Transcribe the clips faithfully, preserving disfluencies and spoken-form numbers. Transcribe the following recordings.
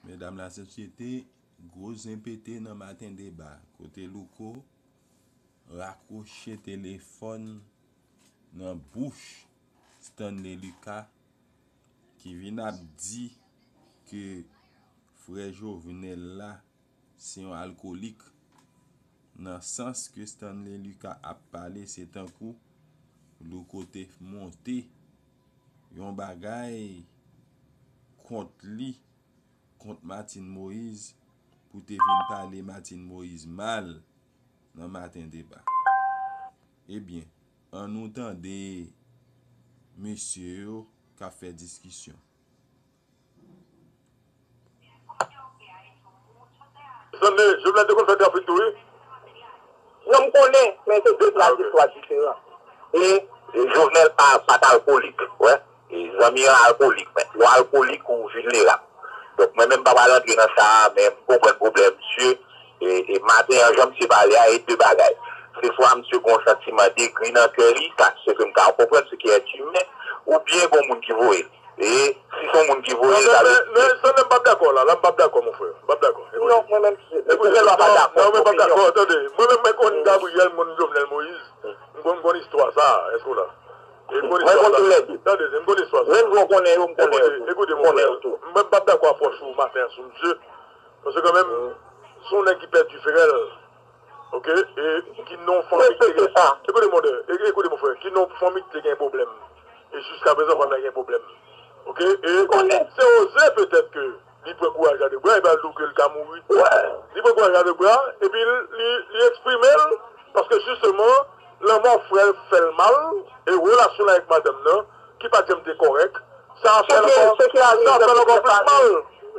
Medam lasosyete, gwo zen pete nan Maten Deba, kote Louko rakwoche telefòn nan bouch Stanley Lucas, ki vin ap di ke frè Jovenel la se yon alkolik, nan sans ke Stanley Lucas ap pale, se tankou Louko te monte yon bagay kont li, kont Martine Moïse, pou te vin pale Martine Moïse mal nan Maten Deba. Ebyen, ann nou tande mesye yo k ap fè diskisyon. Sande, Jovenel te konn fè trafik tou, wi. Non, m konnen, men se de trajèktwa diferan. E, e Jovenel pa, pa t alkolik, wè. E zanmi an alkolik, men lè w alkolik, ou vilnerab. Donk, mwen menm, m pa pral antre nan sa a, men m konprann pwoblèm misye. E, e maten an, jan misye pale a, e de bagay. Se swa misye gen yon santiman degri nan kè li, sa se ke m ka konprann, se ki èt imen, oubyen gen yon moun ki voye l. E si se yon moun ki voye l, sa vle di. Sande, m p ap dakò la, la m p ap dakò, mon frè. M p ap dakò. Non, mwen menm, se sèlman pa dakò. Non, mwen p ap dakò, tande. Mwen menm, mwen konn Gabriel, mwen konn Jovenel Moïse. M konn, m konn istwa sa a, èske w la? E m konn istwa sa a. Tande, m konn istwa sa a. Menm jan w konnen yo, m konnen yo tou. Ekoute, mon frè, mwen m p ap dakò apwòch ou maten an sou misye. Paske kanmenm, se yon nèg ki pèdi frè l. Oke? E ki nan yon fanmi ki te gen. Ekoute, mon frè, e, ekoute, mon frè, ki nan yon fanmi ki te gen pwoblèm. E jiskaprezan, fanmi an gen pwoblèm. Oke? E se oze petèt ke li pran kouraj a de bra, epi al di w ke l ka mouri. Li pran kouraj a de bra, epi li, li eksprime l, paske jisteman, lanmò frè l fè l mal, e relasyon l avèk madanm nan, ki pa t janm te kòrèk, sa fè l ankò, sa fè l ankò plis mal.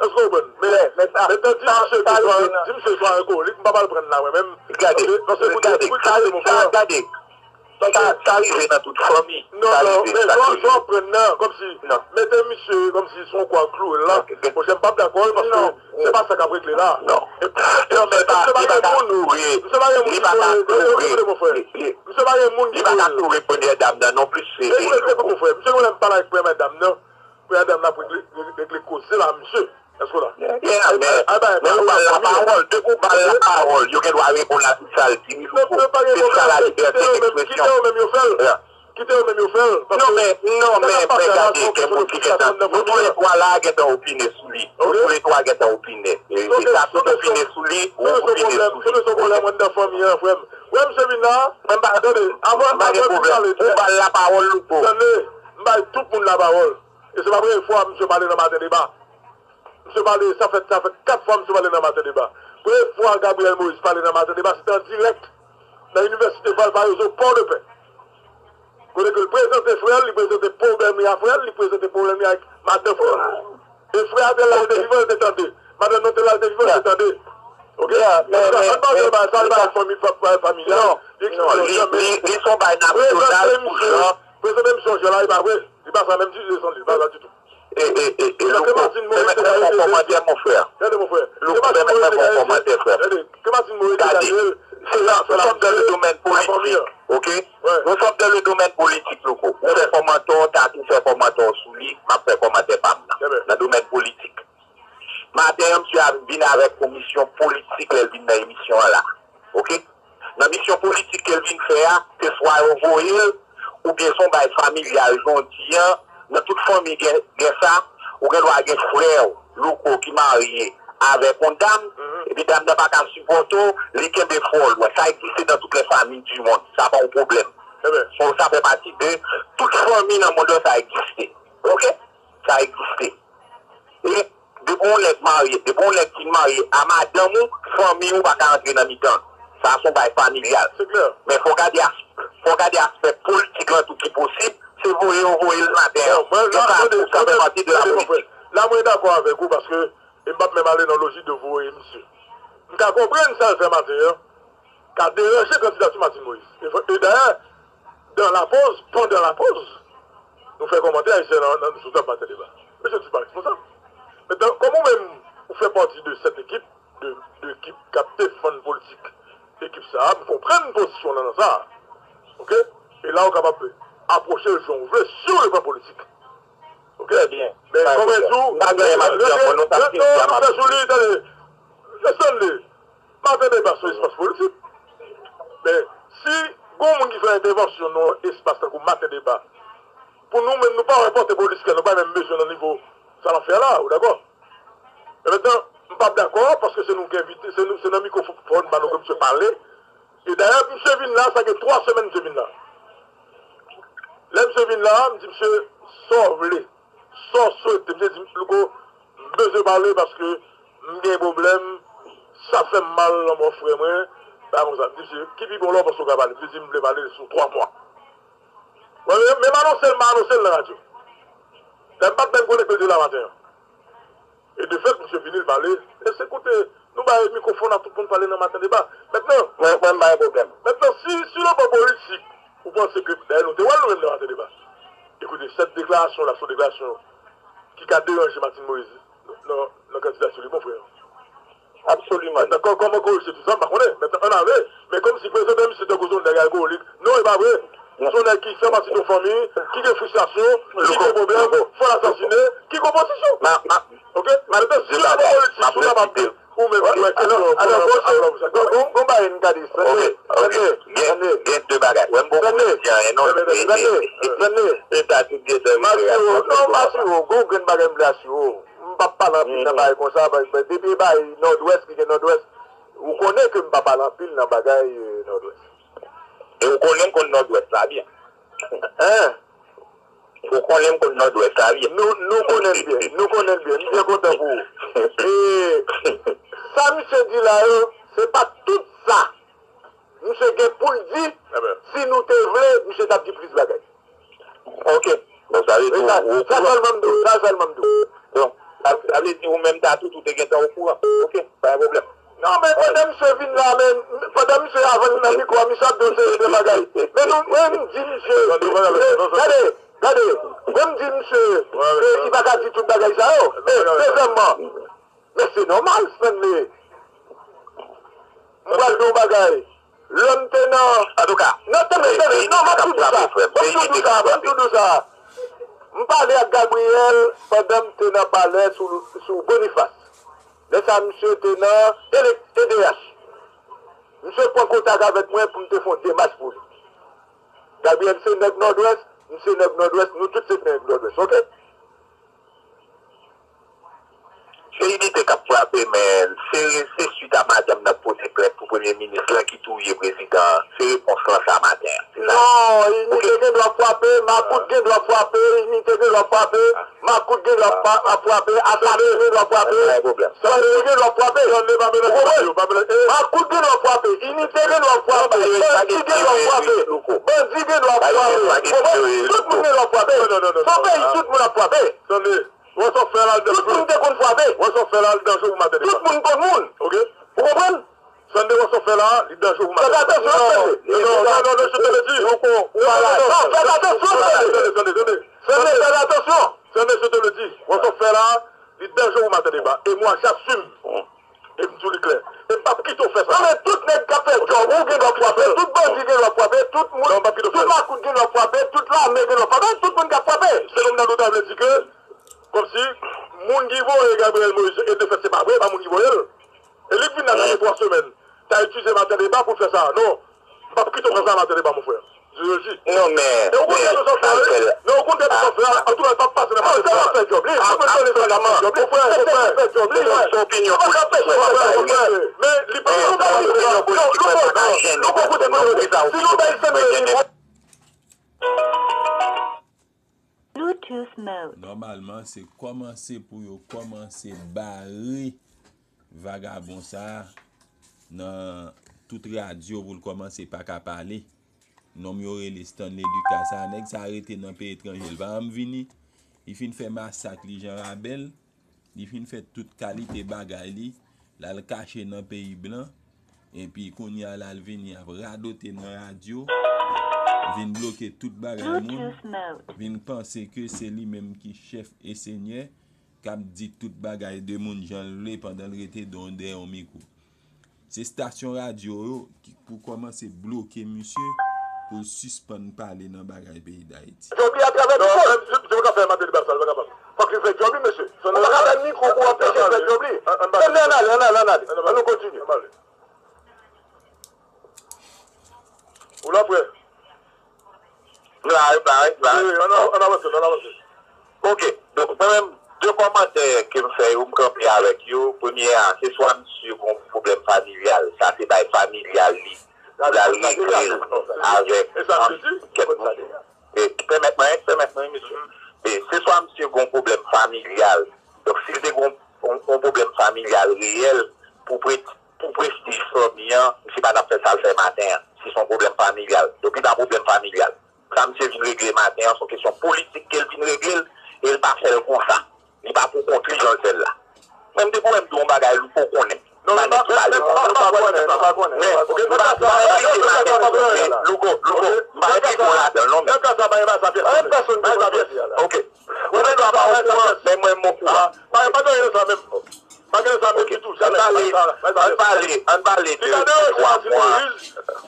Èske w konprann? Men, men tandis misye di, di misye se yon alkolik, m p ap al pran l la mwen menm. Paske, paske koute, koute, koute, mon frè. Sa, sa rive nan tout fanmi. Non, non, men jan, jan w ap pran nan, kòmsi, mete misye kòmsi se yon kwa klouwe l la. Monchè, m p ap dakò, paske se pa sa k ap regle la. Non, men pa, li pa ka toure. Misye pa gen moun ki voye l. Ekoute, mon frè. Misye pa gen moun ki voye l. Li pa ka toure premyè dam nan non plis. Ekoute, mon frè. Misye gen lè m pale avèk premyè dam nan. Premyè dam nan ap regle, regle koze la, misye. Èske w la? Yeah, men, men ou ba l lapawòl. Depi w ba l lapawòl, yo gen dwa reponn a tout sa l di, wi, Louko. Se sa lalibète dekspresyon. Kite yo menm yo fè l. Kite yo menm yo fè l. Non, men, non, men, men gade, gen moun ki gentan, nou toulètwa la gentan opine sou li. Nou toulètwa gentan opine. E, e sa, tout opine sou li, ou opine sou li. Solisyon pwoblèm anndan fanmi an, frè m. Wè misye vin la, tande, avan, avan m pale. Ou ba l lapawòl, Louko. Tande, m bay tout moun lapawòl. E se pa premye fwa misye pale nan Maten Deba. Misye pale, sa fè, sa fè kat fwa misye pale nan Maten Deba. Premye fwa Gabriel Moïse pale nan Maten Deba, se te an dirèk nan Inivèsite Valparaiso, Pòdepè. Kote ke l prezante frè l, li prezante pwoblèm li a frè l, li prezante pwoblèm li avèk madanm frè l. E frè a te la, l te vivan, l te tande. Madanm nan te la, l te vivan, l te tande. Oke? Ann pa antre nan bagay sa, l pa gen fanmi, fanmi la. Li eksplike yon jan, men prezante misye, prezante misye yon jan la, e pa vre. Li pa sa menm ditou, li pa sa ditou. E, e, e, e, Louko, pèmèt mwen fè yon kòmantè, mon frè. Louko, pèmèt mwen fè yon kòmantè, frè m. Gade, se la, nous sommes dans le domaine politique, oke? Nous sommes dans le domaine politique, Louko. Ou fè kòmantè w, Tatou fè kòmantè w sou li, m ap fè kòmantè pa m nan. Nan domèn politik. Maten an, misye ap vin avèk yon misyon politik lè l vin nan emisyon an la. Oke? Nan misyon politik ke l vin fè a, se swa yo voye l, oubyen se yon bagay familyal. Jodi an, nan tout fanmi gen, gen sa, ou gen dwa gen frè w, Louko, ki marye avèk yon dam, epi dam nan pa ka sipòte w, li kenbe frè w lwen. Sa egziste dans toutes les familles du monde. Sa pa yon pwoblèm. So, sa fè pati de tout fanmi nan mond lan, sa egziste. Oke? Sa egziste. E depi yon nèg marye, depi yon nèg fin marye a madanm ou, fanmi ou pa ka antre nan mitan l. Sa se yon bagay familyal. Men fò w gade as-, fò w gade aspè politik lan tou ki posib. Se voye yo voye l maten an. Gen sa tou, sa fè pati de la politik. La mwen dakò avèk ou paske e m p ap menm ale nan lojik de voye misye. M ka konprann sa l fè maten an ka deranje kandidati Martine Moïse. E, e dayè, dans la pause, pendant la pause, nou fè kòmantè Ayisyen nan, nan, sou tab Maten Deba. Mesye di pa responsab. Mentnan, kòm ou menm, ou fè pati de sèt ekip, de, de ekip k ap defann politik ekip sa a, m konprann pozisyon w nan sa a. Oke? E la, ou kapab apwoche l jan w vle, sur le plan politik. Oke? Men kòm mwen di w, Nou pa gen matinè, nou t ap fin fè matinè. Stanley, Maten Deba se yon espas politik. Men, si gen yon moun ki fè entèvansyon nan yon espas tankou Maten Deba, pou nou menm, nou pa wè pòte politik la, nou pa menm bezwen nan nivo sa n ap fè la, ou dakò? Men mentnan, m p ap dakò, paske se nou ki envite, se nou, se nan mikwofòn ba nou ke misye pale. E dayè, misye vin la, sa gen twa semèn misye vin la. Lè misye vin la, m di misye, sa w vle, sa w swete. Misye di m, Louko, m bezwen pale paske m gen pwoblèm, sa fè m mal lanmò frè mwen, bagay konsa. M di misye, ki pi bon lè w panse w ka pale? Misye di m vle pale sou twa mwa. Mwen menm, menm anonse l, m anonse l nan radyo. Lè m pa t menm konnen ke l te la maten an. E de fèt, misye vini, l pale. E se kote nou bay mikwofòn a tout moun pale nan Maten Deba. Mentnan, mwen, mwen, m pa gen pwoblèm. Mentnan, si, si le bò politik, ou panse ke, dayè, nou te wè l nou menm nan Maten Deba. Ekoute, sèt deklarasyon la, se yon deklarasyon ki ka deranje Martine Moïse nan, nan, nan kandidati li, mon frè. Absoliman. Mentnan, kò-, kòman korije tout sa, m pa konnen. Mentnan, ann ale. Men kòmsi prezante misye tankou se yon nèg alkolik. Non, e pa vre. Se yon nèg ki fè pati de yon fanmi, ki gen fristrasyon, ki gen pwoblèm, fò l asasinen, ki gen opozisyon. Oke? Mentnan, si la politik, si w kapab, ou menm, ou wè kesyon, gon bagay m ka di, Stanley, Stanley, Stanley, Stanley, Stanley, Stanley, m asire w, non, m asire w, gon grenn bagay m vle asire w. M p ap pale anpil nan bagay konsa, depi e bagay Nòdwès ki gen Nòdwès, ou konnen ke m pa pale anpil nan bagay, eh, Nòdwès. E ou konnen m konn Nòdwès la byen. Hein? Ou konnen m konn Nòdwès la byen. Nou, nou konnen l byen, nou konnen l byen. M byen kontan pou ou. E sa misye di la yo, se pa tout sa misye gen pou l di. Si nou te vle, misye t ap di plis bagay. Ok. Bon, sa vle di sa, ou, ou sa sèlman m di w, sa sèlman m di w. Bon, sa, sa vle di ou menm Tatout ou te gentan okouran. Ok, pa gen pwoblèm. Non, men pandan misye vin la, men pandan misye avan l nan mikwo a, misye ap di yon seri de bagay. Men nou, mwen m di misye, gade, gade, mwen m di misye ke li pa ka di tout bagay sa yo. E, dezyèmman, men se nòmal, Stanley. Mwen pral di yon bagay. Lè m te nan... Antouka, non, tande, tande, non, m ap tou di sa. M ap tou di sa, m ap tou di sa. M pale ak Gabriel pandan m te nan palè sou, sou Bonifas. Lè sa, misye te nan E D H. Misye pran kontak avèk mwen pou m te fè yon demach pou li. Gabriel se nèg Nòdwès, m se nèg Nòdwès, nou tout se nèg Nòdwès, oke? Se inite k ap frape, men se, se swit a madanm nan k pote plent pou premye minis lan ki touye prezidan an. Se repons lan sa maten an. Se sa. Non, inite gen dwa frape, makout gen dwa frape, inite gen dwa frape, makout gen dwa pa-, ap frape, asasinen gen dwa frape, sandwich gen dwa frape. Ou konprann? Makout gen dwa frape, inite gen dwa frape, bandi gen dwa frape, bandi gen dwa frape. Ou konprann? Tout moun gen dwa frape. Se yon peyi tout moun ap frape. Wè sa w fè la, l danjere. Tout moun te konn frape. Wè sa w fè la, l danjere pou Maten Deba. Tout moun konn moun. Ok? Ou konprann? Sande, wè sa w fè la, li danjere pou Maten Deba. Fèt atansyon, Sande. Non, non, non, non, je te le dis. Non, non, non, non, fèt atansyon, Sande. Sande, Sande, Sande. Sande, fèt atansyon. Sande, je te le dis. Wè sa w fè la, li danjere pou Maten Deba. E mwa, j'assume. E m di w li klè. E m p ap kite w fè sa. Non, men tout nèg k ap fè djòb, ou gen dwa frape, tout bandi gen dwa frape, tout moun, tout makout gen dwa frape, tout lame gen dwa frape, tout moun k ap frape. Se kòm nan nou ta vle di ke, kòmsi, moun ki voye Gabriel Moïse, e de fèt, se pa vre, e pa moun ki voye l. E li k vin la, sa gen twa semèn. Ta itilize Maten Deba pou l fè sa. Non. M p ap kite w fè sa Maten Deba, mon frè. Je le dis. Non, men, e ou konn gade sa w fè, wi. Non, ou konn gade sa w fè, antouka, l p ap pase nan Maten Deba. Ap fè djòb li. Ap fè djòb li. Mon frè, mon frè. Fè djòb li. Se opinyon politik mwen, sa, wi. Men li pa, se opinyon politik mwen, pa ka jennen. Si nou bay Sandrine Bluetooth mode. Nòmalman, se kòmanse pou yo kòmanse bare vagabon sa a nan tout radyo pou l kòmanse pa ka pale. Nonm yo rele Stanley Lucas sa a, nèg sa a rete nan peyi etranje, l pa janm vini. Li fin fè masak li jan Rabèl. Li fin fè tout kalite bagay li, l al kache nan peyi blan, epi kounye a la l vini ap radote nan radyo, vin bloke tout bagay moun, vin panse ke se li menm ki chèf e senyè, k ap di tout bagay de moun jan l vle pandan l rete dèyè yon mikwo. Se estasyon radyo yo ki pou kòmanse bloke misye pou l sispann pale nan bagay peyi Dayiti. Jodi a, atravè tout moun. Non, se, se pa ka fè Maten Deba sa, li pa kapab. anpeche l fè djòb li, mesye. Ou pa ka bay mikwo pou anpeche l fè djòb li. Ann ale, ann ale, ann ale, ann ale. Ann nou kontinye. Ou la, frè? M la, m la, m la. Wi, wi, ann avanse, ann avanse. Ok, donk, mwen menm, de kòmantè ke m fè yo, m kanpe avèk yo. Premye a, se swa misye gon pwoblèm familyal, sa se bay familyal li, pou l al regle l avèk kèk moun. E, pèmèt mwen, pèmèt mwen, mesye. E, se swa misye gon pwoblèm familyal. Donk, si l te gon, yon, yon pwoblèm familyal reyèl, pou pre-, pou prestij fanmi an, misye pa t ap fè sa l fè maten an, si se yon pwoblèm familyal. Donk, li pa pwoblèm familyal. Sa misye vin regle maten an, se yon kesyon politik ke l vin regle l, e l pa fè l konsa. Li pa pou kont li jan l fè l la. Mwen, m te pou wè m di yon bagay, Louko konnen. Non, men pa konnen, pa konnen, pa konnen. Men, m pa, m pa enplike maten an, Louko, Louko, m pa enplike w ladan l non, men. Ok. Ou gen dwa pa okouran, men mwen, m okouran. Pa gen anyen nan sa menm. Pa gen sa menm ditou, jamè. Ann pale, ann pale, ann pale de twa mwa.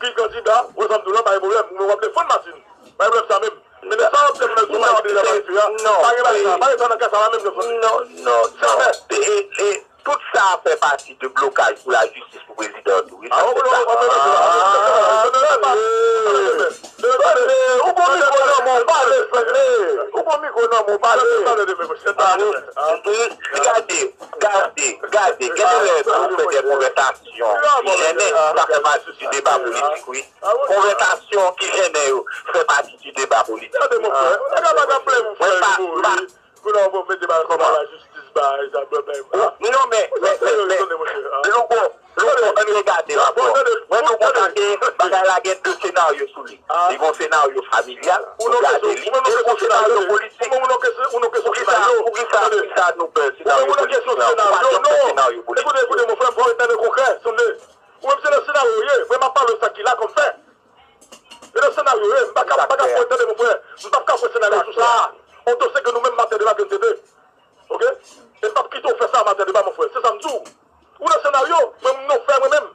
Ki kandida, ou sa m di w la, pa gen pwoblèm. Ou wè w ap defann Martine. Pa gen pwoblèm sa menm. Men lè sa w ap defann sou Martine nan pati a, pa gen bagay sa, pa gen sa nan ka sa la menm, non. Non, non, non. Jamè. E, e, e, tout sa fè pati de blokaj pou lajistis pou prezidan an tou, wi, sa fè sa. Stanley, ou gon mikwo nan men w, pale, Stanley. Ou gon mikwo nan men w, pale. Gade, gade, gade, gen de lè tou fè de konvèsasyon ki jennen, sa fè pati di deba politik, wi. Konvèsasyon ki jennen yo fè pati di deba politik. Gade, mon frè, nèg la pa t ap plè pou frè li mouri. Kounye a w mete bagay kòman lajistis bay, sa, bay, bay. Non, men, men, men, men, Louko, Louko, ann regade rapò. Mwen di w konsa ke bagay la gen de senaryo sou li. Li gon senaryo familyal, ou gade li, e li gon senaryo politik. Poukisa, poukisa, poukisa nou pè senaryo politik la? Ou pa janm pè senaryo politik. Ekoute, ekoute, mon frè, fò w tande konkrè, sonde. Ou menm se nan senaryo w ye, mwen m ap pale w sa ki la kòm fè. E nan senaryo w ye, m pa ka, m pa ka fè w tande, mon frè. M p ap ka fè senaryo sou sa. On dosye ke nou menm, Maten Deba, ke n te de. Ok? E m p ap kite w fè sa, Maten Deba, mon frè. Se sa m di w. Ou nan senaryo, mwen, m nan fè mwen menm.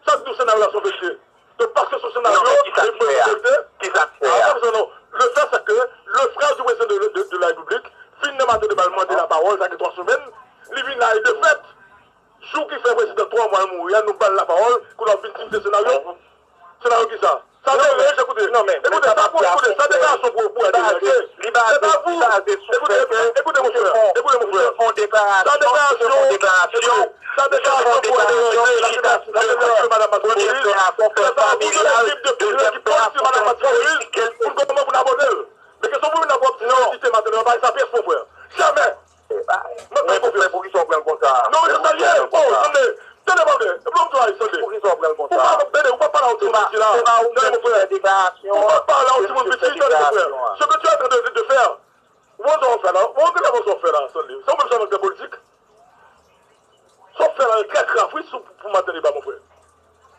Sa k di w senaryo la se yon verite? Donk, paske se yon senaryo, e mwen, se verite. Kisa k fè a? Ah, non, non. Le fait, c'est que le frère du président de, de, de la République vin nan Maten Deba, l mande lapawòl, sa gen twa semèn. Li vin la, e de fèt, jou ki fè prezidan twa mwa l mouri a, nou ba l lapawòl, kounye a w ap vin di m se senaryo? Senaryo kisa? Sa se rich, ekoute. Ekoute, sa pou, ekoute, sa deklarasyon pou, pou Adrian, ok? Se pa vou. Ekoute, ekoute, ekoute, mon frè, ekoute, mon frè. Sa deklarasyon, sa deklarasyon pou Adrian, la, la, la, madan Martine Moïse. Sa pou yon ekip de, yon ekip politik madan Martine Moïse, pou n konprann pou n abòne l. Men kesyon pou vin ap di kandida Maten Deba, pa sa pyès, mon frè. Jamè. Mwen fè konfyans. Poukisa w pran l konsa? Non, men se sa l ye. Oh, tande. Tande, tande. Epi w ap di w, ay, tande. Poukisa w pran l konsa? Ou pa, tande, ou pa pale a yon timoun isi la. Tande, mon frè. Ou pa pale a yon timoun piti, tande, mon frè. Ce que tu es en train de, de faire. Ou wè sa w ap fè la? Ou wè sa w ap fè la, Stanley? Se ou menm sèlman ki fè politik? Sa w ap fè la, e trè grav, wi, sou, pou Maten Deba, mon frè.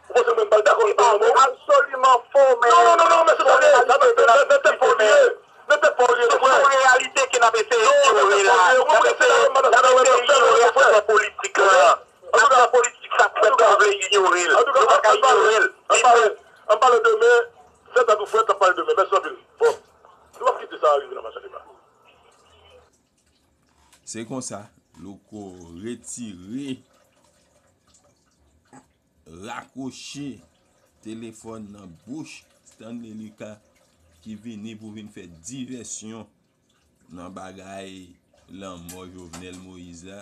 Ou panse mwen m pral dakò avèk pawòl mwen? Absoliman fo, men... Non, non, non, non, men se sa l ye. Nan, nan, nan, nan tèt pa w li ye. Nan tèt pa w li ye, mon frè. Se yon reyalite ke n ap eseye inyore la. N ap eseye, n ap eseye inyore aktè politik la. Aktè politik sa k fèt la, nou vle inyore l. Nou pa ka inyore l. Ann pale, ann pale demen, fè dat ou frè, n ap pale demen. Mèsi anpil. Bon, nou p ap kite sa rive nan Maten Deba. Se konsa, Louko retire, rakwoche telefòn nan bouch Stanley Lucas ki vini pou vin fè divèsyon nan bagay lanmò Jovenel Moïse la,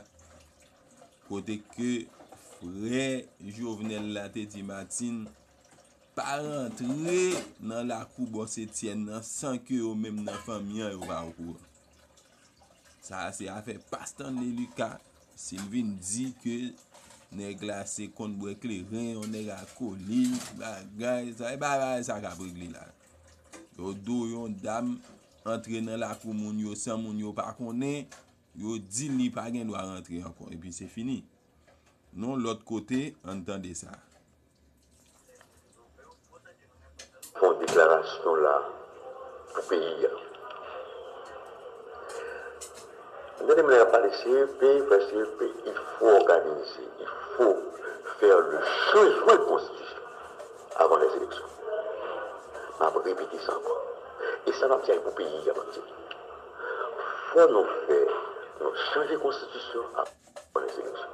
kote ke frè Jovenel la te di Martine pa rantre nan lakou Bòs Etyèn nan san ke yo menm nan fanmi an yo pa okouran. Sa a se afè pa Stanley Lucas. Si l vin di ke nèg la se konn bwè kleren, yon nèg alkolik, bagay, sa e pa bagay sa k ap regle la. Yo di w yon dam antre nan lakou moun yo san moun yo pa konnen, yo di l li pa gen dwa rantre ankò, epi se fini. Non, lòt kote, ann tande sa. Fè yon deklarasyon la pou peyi a. Tande m lè y ap pale C E P, frè, C E P, il faut organiser, il faut faire le jeu, jouer konstitisyon avan les élections. M ap repete sa ankò. E sa m ap di a e pou peyi a, m ap di. Fò nou fè, nou chanje konstitisyon apre seleksyon.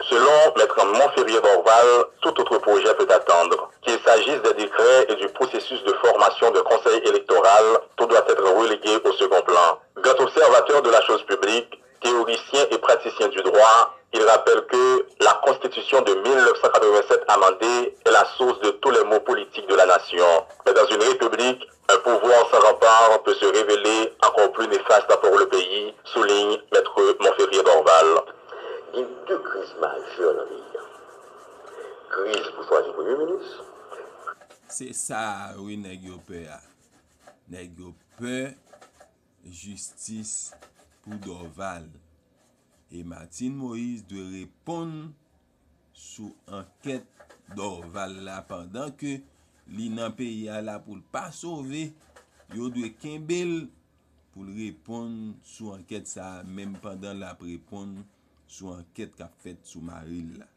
Selon Maître Monferrier Dorval, tout autre projet peut attendre. Qu'il s'agisse des décrets et du processus de formation d'un conseil électoral, tout doit être relégué au second plan. Grand observateur de la chose publique, théoricien et praticien du droit, il rappelle que la Constitution de mille neuf cent quatre-vingt-sept amendée est la source de tous les maux politiques de la nation. Mais dans une république, un pouvoir sans rempart peut se révéler encore plus néfaste pour le pays, souligne Maître Monferrier Dorval. Gen de kriz majè nan peyi a. Kriz pou chwazi premye minis. Se sa a wi nèg yo pè a. Nèg yo pè jistis pou Dorval. E Martine Moïse dwe reponn sou ankèt Dorval la pandan ke li nan peyi a la pou l pa sove, yo dwe kenbe l pou l reponn sou ankèt sa a menm pandan l ap reponn sou ankèt k ap fèt sou mari l la.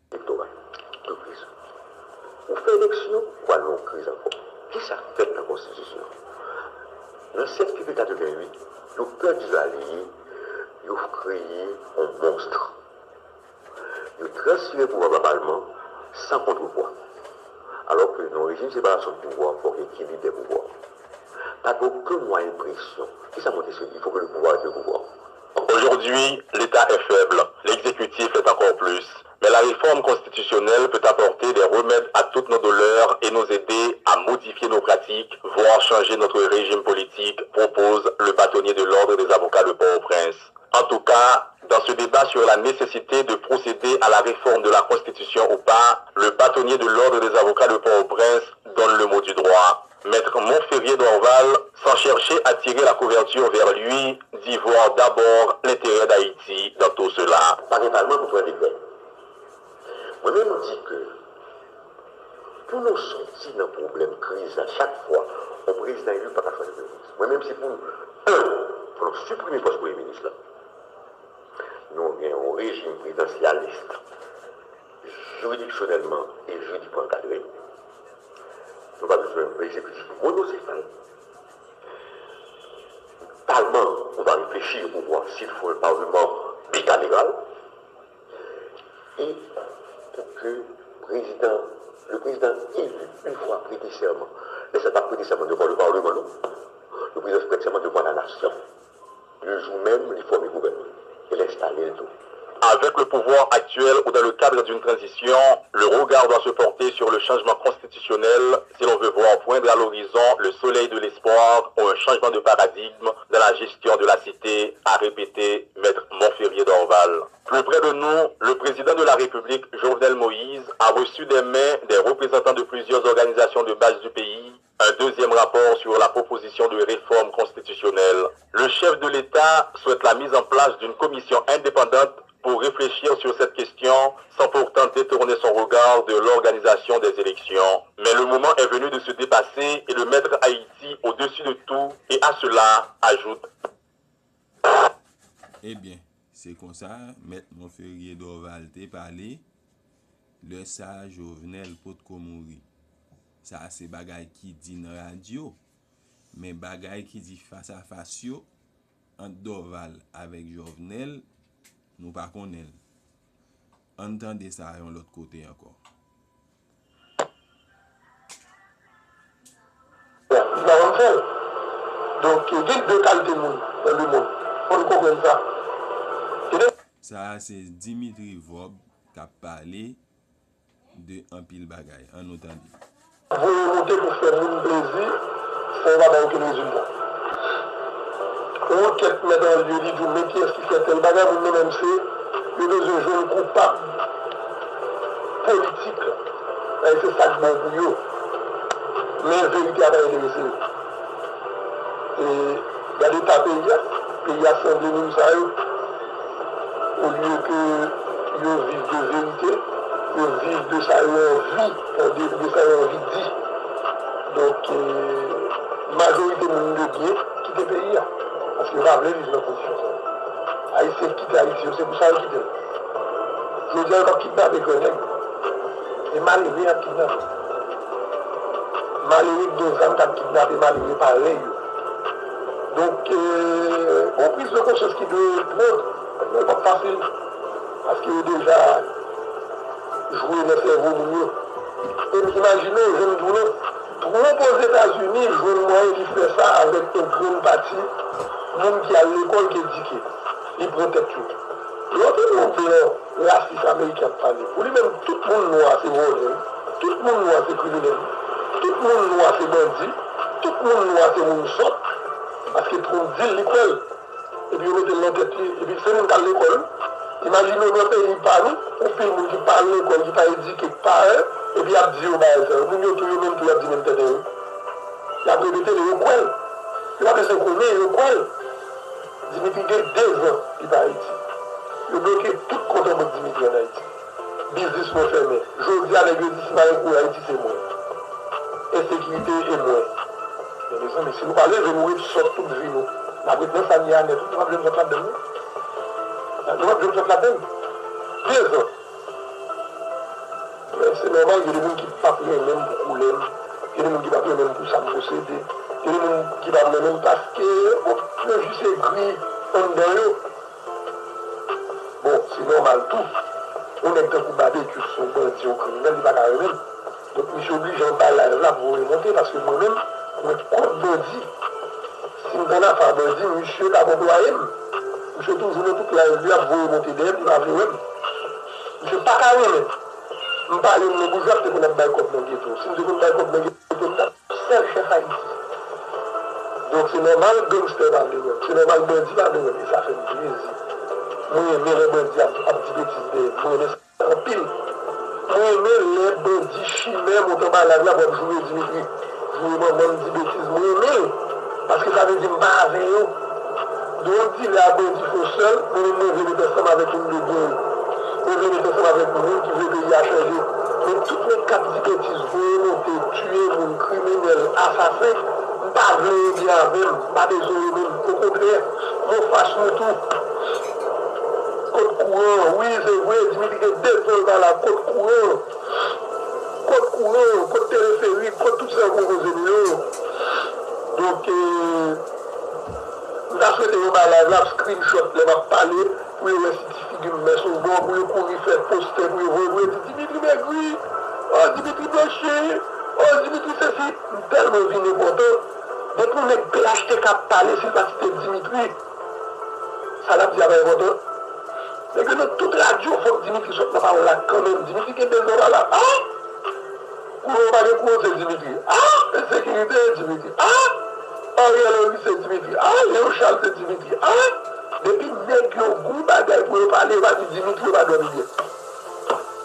Elektoral. De kriz. Ou fè eleksyon, ou al nan yon kriz ankò. Kisa k fèt nan konstitisyon an? Nan sèt fevriye katrevenn uit, yo pèdi lalye, yo kreye yon mons. Yo transfere pouvwa ba palman san kontrepwa. Alò ke nan yon rejim separasyon de pouvwa, fòk ekilib de pouvwa. Pa gen okenn mwayen presyon. Kisa mwen te swete? Il faut que le pouvoir reste le pouvoir. Aujourd'hui, l'État est faible, l'exécutif est encore plus. Mais la réforme constitutionnelle peut apporter des remèdes à toutes nos douleurs et nous aider à modifier nos pratiques, voire changer notre régime politique, propose le bâtonnier de l'Ordre des avocats de Port-au-Prince. En tout cas, dans ce débat sur la nécessité de procéder à la réforme de la Constitution ou pas, le bâtonnier de l'Ordre des avocats de Port-au-Prince donne le mot du droit. Maître Monferrier Dorval, sans chercher à tirer la couverture vers lui, dit voir d'abord l'intérêt d'Haïti dans tout cela. Pa gen palman pou pran dekrè. Mwen menm, m di ke pou nou soti nan pwoblèm kriz la, chak fwa yon prezidan eli pa ka chwazi premye minis. Mwen menm, se pou, en, fò nou siprime pòs premye minis la. Nou gen yon rejim prezidansyalis, jiridiksyonèlman e jiridikman ankadre. Nou pa bezwen yon egzekitif monosefal. Palman an, on va réfléchir pour voir s'il faut un parlement bikaméral. Et pour que président, le président élu, une fois prêté serment, lè sa l pa prêté serment devant le Parlement, non. Le président prête serment devant la nation. Le jour même, li fòme gouvènman. E l enstale l tou. Avec le pouvoir actuel ou dans le cadre d'une transition, le regard doit se porter sur le changement constitutionnel si l'on veut voir poindre à l'horizon le soleil de l'espoir ou un changement de paradigme dans la gestion de la cité, a répété Maître Monferrier Dorval. Plus près de nous, le président de la République, Jovenel Moïse, a reçu des mains des représentants de plusieurs organisations de base du pays, un deuxième rapport sur la proposition de réforme constitutionnelle. Le chef de l'État souhaite la mise en place d'une commission indépendante pour réfléchir sur cette question sans pourtant détourner son regard de l'organisation des élections. Mais le moment est venu de se dépasser et de mettre Haïti au-dessus de tout, et à cela ajoute Ebyen, se konsa Mèt Monferrier Dorval te pale. Lè sa a, Jovenel potko mouri. Sa a se bagay ki di nan radyo. Men bagay ki di fas a fas yo, ant Dorval avèk Jovenel, nou pa konnen l. Ann tande sa yon lòt kote ankò. Li pa konn fè l. Donk, gen de kalite moun nan lemonn. Fò n konprann sa. Gen de. Sa a se Dimitri Vorbe k ap pale de anpil bagay. Ann nou tande. Voye monte pou fè moun plezi, san yo pa bay okenn rezilta. Yon ankèt mèt an lye, li di w men kiyès ki fè tèl bagay, moun nan menm se, yo bezwen jwenn koupab politik la. Paske se sa k bon pou yo. Men verite a pa enterese yo. E gade eta peyi a, peyi a sanble moun sa yo. Olye ke yo viv de verite, yo viv de sa yo anvi tande, de sa yo anvi di. Donk, majorite moun de byen kite peyi a, paske yo pa vle viv nan kondisyon sa yo. Ayisyen k kite Ayiti yo, se pou sa yo kite l. Jodi a, yo p ap kidnape grannèg. E malere y ap kidnape. Malere k gen zam k ap kidnape malere parèy yo. Donk, euh, gon priz de konsyans ki dwe pran, men l p ap fasil. Paske yo deja jwe nan sèvo moun yo. E m imajine w, jan m di w lan, twonp Ozetazini jwenn mwayen li fè sa avèk yon grenn pati moun ki al lekòl, ki edike. Li pran tèt yo. Lè w tande yon blan rasis ameriken ap pale, pou li menm, tout moun nwa se vòlè, tout moun nwa se kriminèl, tout moun nwa se bandi, tout moun nwa se moun sòt, paske Trump di l, li kwè l. Epi yo mete l nan tèt li, epi se moun k al lekòl. Imajine w nan peyi pa nou, yon pil moun ki pa al lekòl, ki pa edike, ki pa, epi y ap di yo bagay sa yo. Moun yo tou, yo menm tou, y ap di menm tenten yo. Y ap repete l, yo kwè l. Yo pa bezwen konnen, yo kwè l. Dimitri gen dezan li pa Ayiti. Yo bloke tout kont an bank Dimitri ann Ayiti. Biznis mwen fèmen. Jodi a, nèg yo di si pa gen kouri Ayiti, se mwen. Ensekirite e mwen. Men mezanmi, si nou pa leve, nou ret sòt tout vi nou. N ap ret nan sa n ye a nèt, wi, nou p ap janm sòt ladann, non. Nou p ap janm sòt ladann. Dezan. Men se nòmal, gen de moun ki p ap renmen m pou koulè m. Gen de moun ki p ap renmen m pou sa m posede. Gen de moun ki p ap renmen m paske, bon, yo jis egri anndan yo. Bon, se nòmal tou. Yon nèg tankou Babekyou, se yon bandi, yon kriminèl, li pa ka renmen m. Donk, misye oblije anba live la pou voye monte, paske mwen menm, mwen kont bandi. Si m t annafè a bandi, misye t ap anplwaye m. Misye toujou nan tout live li ap voye monte dèyè m, li pa vle wè m. Misye pa ka renmen m. M pale m nan bouch, l ap te konn ap bay kòb nan geto. Si m te konn bay kòb nan geto, m t ap sèl chèf Ayiti. Donk, se nòmal gangstè pa vle wè m. Se nòmal bandi pa vle wè m. E sa fè m plezi. Mwen renmen lè bandi ap, ap di betiz dèyè m. Mwen renmen sa anpil. Mwen renmen lè bandi chimè monte anba live la pou ap joure Dimitri. Joure manman m, di betiz. Mwen renmen l. Paske sa vle di m pa avè yo. Dwòl dilè a bandi fè w sèl, mwen menm mwen vle met ansanm avèk moun de byen yo. Mwen vle met ansanm avèk moun ki vle peyi a chanje. Men tout nèg k ap di betiz, voye monte, tiye moun, kriminèl, asasen, m pa vle yo byen avè m, m pa bezwen yo menm. Okontrè, mwen fas nou tou. Kot kouran an? Wi, se vre, Dimitri gen de zòn pa la, kot kouran an? Kot kouran an? Kot teleferik? Kot tout sa yo pwopoze nou yo? Donk, eh, m ta swete yo ba live la screenshot lè m ap pale, pou yo wè si ti figi m mès yon bò, pou yo kouri fè postè, pou yo voye, pou yo di, Dimitri megri, oh, Dimitri blanchi, oh, Dimitri sesi. M tèlman vin enpòtan. Depi yon nèg P H T K ap pale, si l pa site Dimitri, sa l ap di a pa enpòtan. Nèg yo nan tout radyo, fòk Dimitri sot nan pawòl la kanmenm. Dimitri gen de zòn pa la. Ah! Kouran pa gen kouran, se Dimitri. Ah! Ensekirite, Dimitri. Ah! Ariel Henry, se Dimitri. Ah! Léon Charles, se Dimitri. Ah! Depi nèg yo gon bagay pou yo pale, yo pa di Dimitri, yo pa dòmi byen.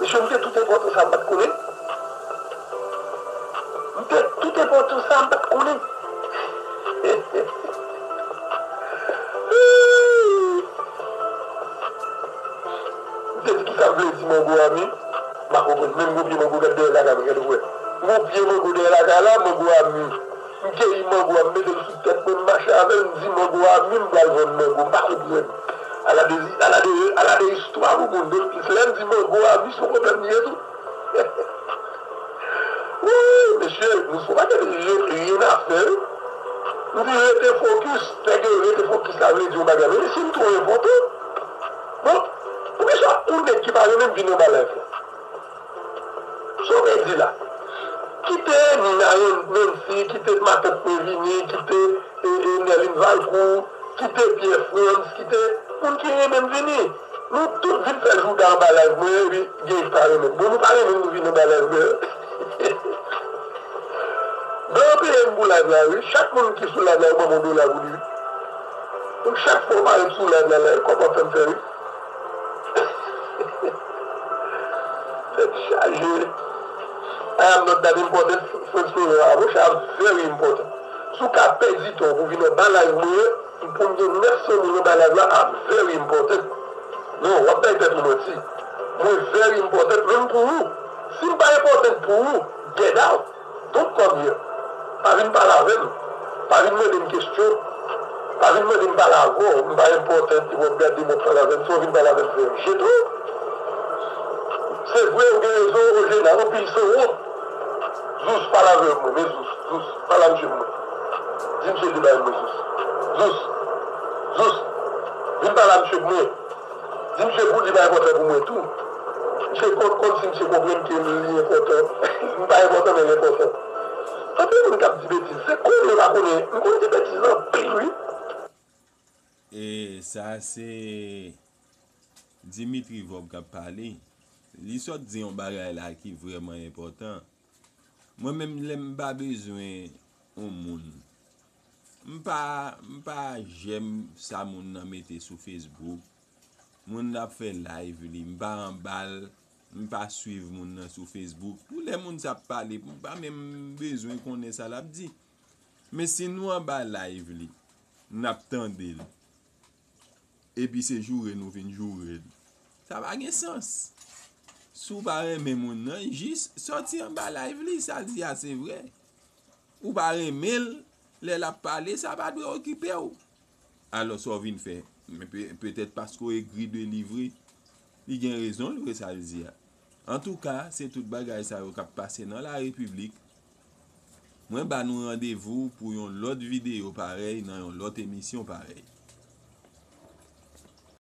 Mesye, m te tout enpòtan sa, m pa t konnen. M te tout enpòtan sa, m pa t konnen. M te di, kisa m vle di mango a mi? M pa konprann. Menm gon pye mango gad dèyè lakay mwen, gade w wè. Gon pye mango dèyè lakay la, mango a mi. M keyi mango a, m mete l sou tèt mwen, m mache avè l, m di mango a mi, m pral vann mango, m pa konprann. Ala de, ala de, ala de istwa pou moun. Donk, lè m di mango a mi, se yon pwoblèm li ye tou. Wouy, mesye, nou se yon pakèt ren, ren afè, wi. M di rete fokis, nèg yo rete fokis la vle di yon bagay. Men mesye, m twò enpòtan. Bon, poukisa yon nèg ki pa renmen m vin anba live la? Sa w vle di la? Kite Nina Nancy, kite matant mwen vini, kite e, e, Nerline Valcourt, kite Pierre Frantz, kite moun ki renmen m vini. Nou tout vin fè jouda anba live mwen, epi gen ki pa renmen m. Bon, nou pa renmen m, nou vin anba live mwen. Blan peye m pou live la, wi. Chak moun ki sou live la, yo ban m yon dola pou li, wi. Donk, chak fwa w parèt sou live la, la, e kòb w ap fè m fè, wi. Tèt chaje. I am not that important, Frantz Laurent. I wish I am very important. Si w ka pèdi tan w pou vin anba live mwen, pou m gen nèf san moun anba live la, I'm very important. Non, w ap bay tèt ou manti. Mwen very important, menm pou ou. Si m pa important pou ou, get out. Don't come here. Pa vin pale avè m. Pa vin mande m kesyon. Pa vin mande m pale avè w. M pa important, epi w ap gade m, w ap pale avè m. Si w vin pale avè m, frè m, jete w. Se vre, ou gen rezon, Ojena, anpil sanwont. Zous, pale avè mwen, men Zous, Zous, pale a misye pou mwen. Di misye debay mwen, Zous. Zòs, Zòs, vin pale a misye pou mwen. Di misye pou li pa enpòtan pou mwen tou. Misye konn, konn si misye konprann ke li enpòtan. M pa enpòtan, men l enpòtan. Anpil moun k ap di betiz, se konnen yo pa konnen. M konn di betiz anpil, wi. E sa se Dimitri Vorbe k ap pale. Li sot di yon bagay la ki vrèman enpòtan. Mwen menm, lè m pa bezwen yon moun, m pa, m pa jèm sa moun nan mete sou Facebook. Moun nan ap fè live li, m pa anba l, m pa swiv moun nan sou Facebook. Pou lè moun sa ap pale, m pa menm bezwen konnen sa l ap di. Men si nou anba live li, n ap tande l, epi se joure nou vin joure l, sa pa gen sans. Si w pa renmen moun nan, jis sòti anba live li, sa l di a se vrè. Ou pa renmen l, lè l ap pale, sa pa dwe okipe w. Alò sa w vin fè? Men pe, petèt paske w egri de li vre. Li gen rezon l vre sa l di a. Antouka, se tout bagay sa yo k ap pase nan larepiblik. Mwen ba nou randevou pou yon lòt videyo parèy nan yon lòt emisyon parèy.